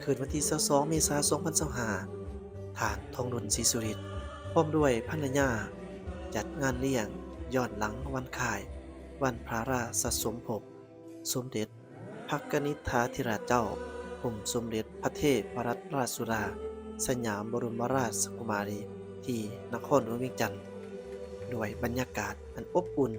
ຄືນວັນທີຊາວສອງ ເມສາ ສອງພັນຊາວຫ້າ ທ່ານ ທອງລຸນ ສີສຸລິດ ພ້ອມດ້ວຍພັນລະຍາ ຈັດງານລ້ຽງຍ້ອນຫຼັງວັນຄ້າຍວັນພະລາຊະສົມພົບ ສົມເດັດພະກະນິດຖາທິລາດເຈົ້າ ກົມສົມເດັດພະເທບພະລັດລາຊສຸດາ ສະຫຍາມບໍລົມມະລາຊະກຸມາລີ ທີ່ນະຄອນຫຼວງວຽງຈັນ ດ້ວຍບັນຍາກາດອັນອົບອຸ່ນ.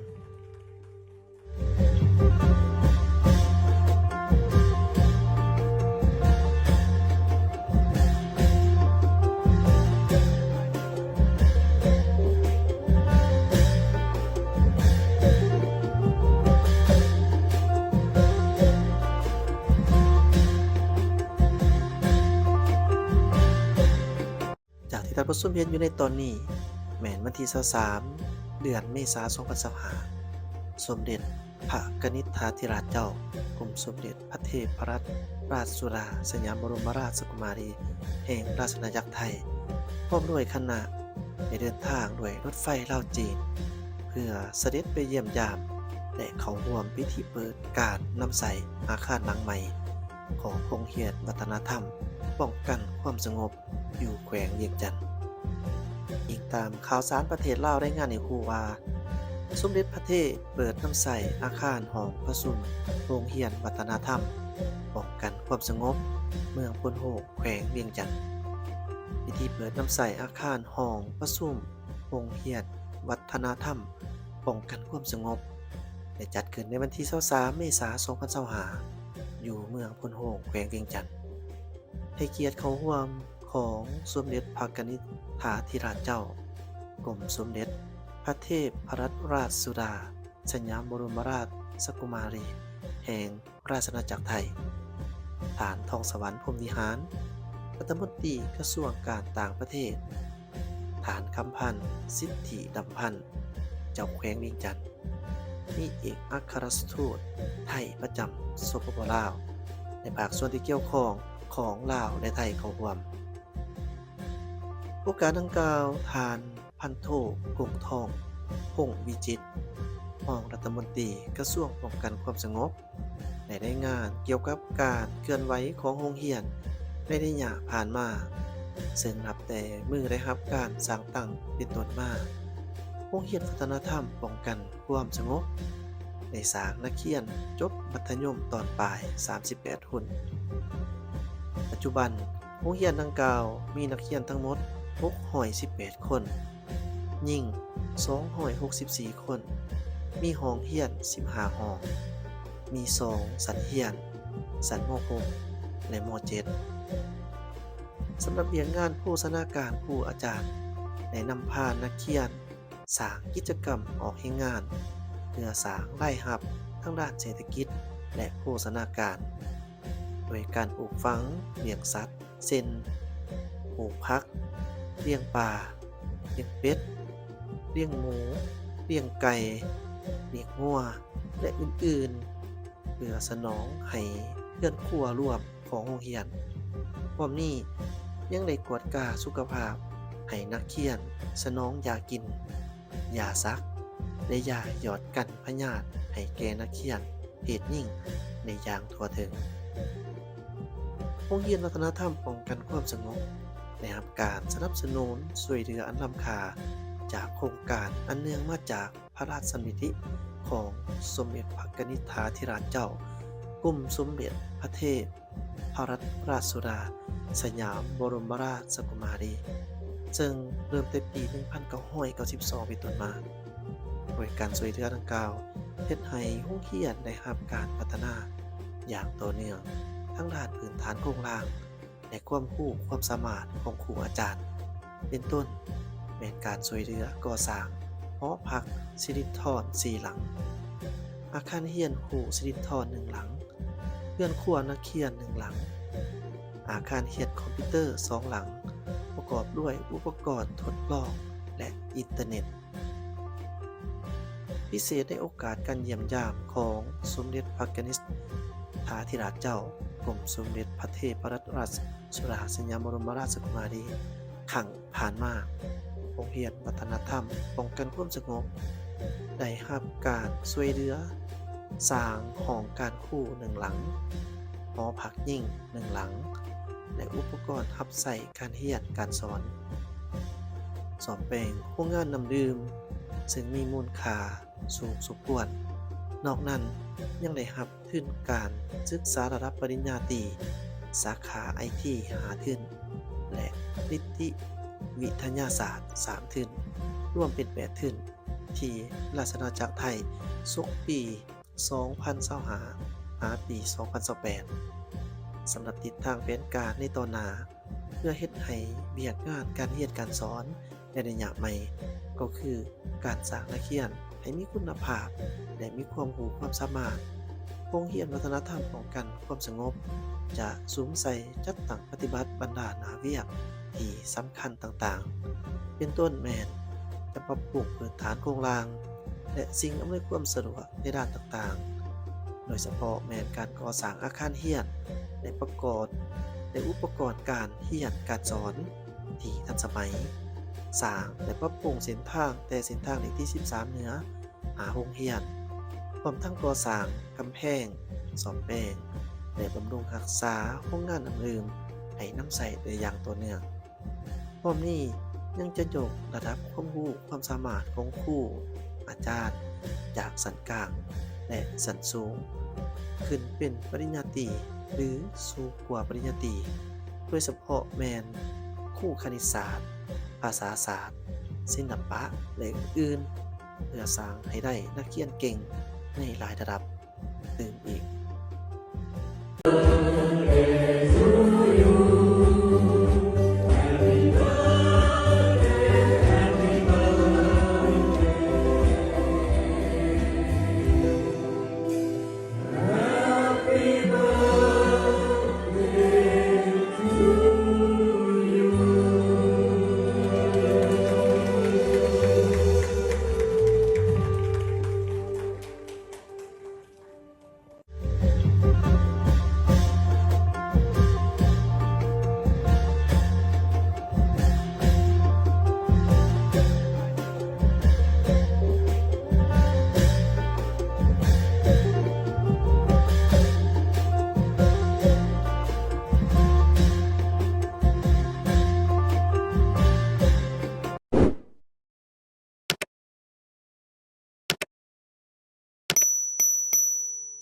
ຈາກທີ່ທ່ານຜູ້ຊົມເຫັນຢູ່ໃນຕອນນີ້ ແມ່ນວັນທີຊາວສາມ ເດືອນເມສາ ສອງພັນຊາວຫ້າ ສົມເດັດພະກະນິດຖາທິລາດເຈົ້າ ກົມສົມເດັດພະເທບພະລັດລາຊສຸດາ ສະຫຍາມບໍລົມມະລາຊະກຸມາລີ ແຫ່ງລາຊະອານາຈັກໄທ ພ້ອມດ້ວຍຄະນະ ໄດ້ເດີນທາງດ້ວຍລົດໄຟລາວ-ຈີນ ເພື່ອສະເດັດໄປຢ້ຽມຢາມ ແລະ ເຂົ້າຮ່ວມພິທີເປີດການນຳໃຊ້ອາຄານຫຼັງໃໝ່ ຂອງໂຮງຮຽນວັດທະນະທຳປ້ອງກັນຄວາມສະຫງົບ ຢູ່ແຂວງວຽງຈັນ. ອີງຕາມຂ່າວສານປະເທດລາວລາຍງານໃຫ້ຮູ້ວ່າ ສົມເດັດພະເທບເປີດນຳໃຊ້ອາຄານຫ້ອງປະຊຸມໂຮງຮຽນວັດທະນະທຳປ້ອງກັນຄວາມສະຫງົບເມືອງໂພນໂຮງ ແຂວງວຽງຈັນ. ພິທີເປີດນຳໃຊ້ອາຄານຫ້ອງປະຊຸມໂຮງຮຽນວັດທະນະທຳປ້ອງກັນຄວາມສະຫງົບ ໄດ້ຈັດຂຶ້ນໃນວັນທີຊາວສາມ ເມສາ ສອງພັນຊາວຫ້າ ຢູ່ເມືອງໂພນໂຮງ ແຂວງວຽງຈັນ. ໃຫ້ກຽດເຂົ້າຮ່ວມຂອງສົມເດັດພະກະນິດຖາທິລາດເຈົ້າ ກົມສົມເດັດພະເທບພະລັດລາຊສຸດາ ສະຫຍາມບໍລົມມະລາຊະກຸມາລີ ແຫ່ງລາຊະອານາຈັກໄທ, ທ່ານ ທອງສະຫວັນ ພົມວິຫານ ລັດຖະມົນຕີກະຊວງການຕ່າງປະເທດ, ທ່ານ ຄຳພັນ ສິດທິດຳພັນ ເຈົ້າແຂວງວຽງຈັນ, ມີເອກອັກຄະລັດຖະທູດໄທປະຈຳ ສປປ ລາວ ແລະ ພາກສ່ວນທີ່ກ່ຽວຂ້ອງຂອງລາວ ແລະ ໄທເຂົ້າຮ່ວມ. ໂອກາດດັ່ງກ່າວ, ທ່ານ ພັນໂທ ກົງທອງ ພົງວິຈິດ ຮອງລັດຖະມົນຕີກະຊວງປ້ອງກັນຄວາມສະຫງົບ ໄດ້ລາຍງານກ່ຽວກັບການເຄື່ອນໄຫວຂອງໂຮງຮຽນໃນໄລຍະຜ່ານມາ, ເຊິ່ງນັບແຕ່ມື້ໄດ້ຮັບການສ້າງຕັ້ງເປັນຕົ້ນມາ, ໂຮງຮຽນວັດທະນະທຳປ້ອງກັນຄວາມສະຫງົບ ໄດ້ສ້າງນັກຮຽນຈົບມັດທະຍົມຕອນປາຍສາມສິບແປດຄົນ. ປັດຈຸບັນ, ໂຮງຮຽນດັ່ງກ່າວມີນັກຮຽນທັງໝົດຫົກຮ້ອຍສິບແປດຄົນ, ຍິງສອງຮ້ອຍຫົກສິບສີ່ຄົນ, ມີຫ້ອງຮຽນສິບຫ້າຫ້ອງ, ມີສອງຊັ້ນຮຽນ, ຊັ້ນ ມ.ຫົກ ແລະ ມ.ເຈັດ. ສຳລັບວຽກງານໂພຊະນາການ, ຄູອາຈານໄດ້ນຳພານັກຮຽນ ສ້າງກິດຈະກຳອອກແຮງງານ ເພື່ອສ້າງລາຍຮັບທາງດ້ານເສດຖະກິດ ແລະ ໂພຊະນາການ ໂດຍການປູກຝັງ, ລ້ຽງສັດ ເຊັ່ນ ປູກຜັກ, ລ້ຽງປາ, ລ້ຽງເປັດ, ລ້ຽງໝູ, ລ້ຽງໄກ່, ລ້ຽງງົວ ແລະ ອື່ນໆ ເພື່ອສະໜອງໃຫ້ເຮືອນຄົວລວມ ຂອງໂຮງຮຽນ. ພ້ອມນີ້ຍັງໄດ້ກວດກາສຸຂະພາບໃຫ້ນັກຮຽນ, ສະໜອງຢາກິນ, ຢາສັກ ແລະ ຢາຢອດກັນພະຍາດໃຫ້ແກ່ນັກຮຽນເພດຍິງໄດ້ຢ່າງທົ່ວເຖິງ. ໂຮງຮຽນວັດທະນະທຳປ້ອງກັນຄວາມສະຫງົບ ໄດ້ຮັບການສະໜັບສະໜູນຊ່ວຍເຫຼືອອັນລ້ຳຄ່າຈາກໂຄງການອັນເນື່ອງມາຈາກ ພະລາຊະດຳລິຂອງສົມເດັດພະກະນິດຖາທິລາດເຈົ້າ ກົມສົມເດັດພະເທບພະລັດລາຊສຸດາ ສະຫຍາມບໍລົມມະລາຊະກຸມາລີ ເຊິ່ງເລີ່ມແຕ່ປີໜຶ່ງພັນເກົ້າຮ້ອຍເກົ້າສິບສອງເປັນຕົ້ນມາ. ໂດຍການຊ່ວຍເຫຼືອດັ່ງກ່າວ ເຮັດໃຫ້ໂຮງຮຽນໄດ້ຮັບການພັດທະນາຢ່າງຕໍ່ເນື່ອງ ທັງດ້ານພື້ນຖານໂຄງລ່າງ ແລະ ຄວາມຮູ້ຄວາມສາມາດຂອງຄູອາຈານ ເປັນຕົ້ນແມ່ນການຊ່ວຍເຫຼືອກໍ່ສ້າງຫໍພັກສິລິນທອນສີ່ຫຼັງ, ອາຄານຮຽນຮູ້ສິລິນທອນໜຶ່ງຫຼັງ, ເຮືອນຄົວນັກຮຽນໜຶ່ງຫຼັງ, ອາຄານຮຽນຄອມພິວເຕີສອງຫຼັງ ປະກອບດ້ວຍອຸປະກອນທົດລອງ ແລະ ອິນເຕີເນັດ. ພິເສດໃນໂອກາດການຢ້ຽມຢາມຂອງສົມເດັດພະກະນິດຖາທິລາດເຈົ້າ ກົມສົມເດັດພະເທບພະລັດລາຊສຸດາ ສະຫຍາມບໍລົມມະລາຊະກຸມາລີ ຄັ້ງຜ່ານມາ, ໂຮງຮຽນວັດທະນະທຳປ້ອງກັນຄວາມສະຫງົບ ໄດ້ຮັບການຊ່ວຍເຫຼືອສ້າງຫ້ອງການຄູໜຶ່ງຫຼັງ, ຫໍພັກຍິງໜຶ່ງຫຼັງ, ແລະ ອຸປະກອນຮັບໃຊ້ການຮຽນການສອນ, ສ້ອມແປງໂຮງງານນ້ຳດື່ມ ເຊິ່ງມີມູນຄ່າສູງສົມຄວນ. ນອກນັ້ນຍັງໄດ້ຮັບທຶນການສຶກສາລະດັບປະລິນຍາຕີ ສາຂາໄອທີ ຫ້າທຶນ ແລະ ນິຕິວິທະຍາສາດ ສາມທຶນ, ລວມເປັນ ແປດທຶນ ທີ່ລາຊະອານາຈັກໄທສົກປີ ສອງພັນຊາວຫ້າ ຫາປີ ສອງພັນຊາວແປດ ສຳລັບທິດທາງແຜນການໃນຕໍ່ໜ້າ ເພື່ອເຮັດໃຫ້ວຽກງານການຮຽນການສອນໃນໄລຍະໃໝ່ ກໍຄືການສ້າງນັກຮຽນໃຫ້ມີຄຸນນະພາບ ແລະ ມີຄວາມຮູ້ຄວາມສາມາດ. ໂຮງຮຽນວັດທະນະທຳປ້ອງກັນຄວາມສະຫງົບ ຈະສຸມໃສ່ຈັດຕັ້ງປະຕິບັດບັນດາໜ້າວຽກທີ່ສຳຄັນຕ່າງໆ ເປັນຕົ້ນແມ່ນຈະປັບປຸງພື້ນຖານໂຄງລ່າງ ແລະ ສິ່ງອຳນວຍຄວາມສະດວກໃນດ້ານຕ່າງໆ, ໂດຍສະເພາະແມ່ນການກໍ່ສ້າງອາຄານຮຽນ ແລະ ປະກອບ ແລະ ອຸປະກອນການຮຽນການສອນທີ່ທັນສະໄໝ, ສ້າງ ແລະ ປັບປຸງເສັ້ນທາງ ແຕ່ເສັ້ນທາງເລກທີສິບສາມເໜືອ ຫາໂຮງຮຽນ, ພ້ອມທັງກໍ່ສ້າງກຳແພງ, ສ້ອມແປງ ແລະ ບຳລຸງຮັກສາໂຮງງານນ້ຳດື່ມໃຫ້ນຳໃຊ້ໄດ້ຢ່າງຕໍ່ເນື່ອງ. ພ້ອມນີ້ຍັງຈະຍົກລະດັບຄວາມຮູ້ຄວາມສາມາດຂອງຄູອາຈານຈາກຊັ້ນກາງ ແລະ ຊັ້ນສູງ ຂຶ້ນເປັນປະລິນຍາຕີ ຫຼື ສູງກວ່າປະລິນຍາຕີ, ໂດຍສະເພາະແມ່ນຄູຄະນິດສາດ, ພາສາສາດ, ສິລະປະ ແລະ ອື່ນໆ ເພື່ອສ້າງໃຫ້ໄດ້ນັກຮຽນເກັ່ງໃນຫຼາຍລະດັບ.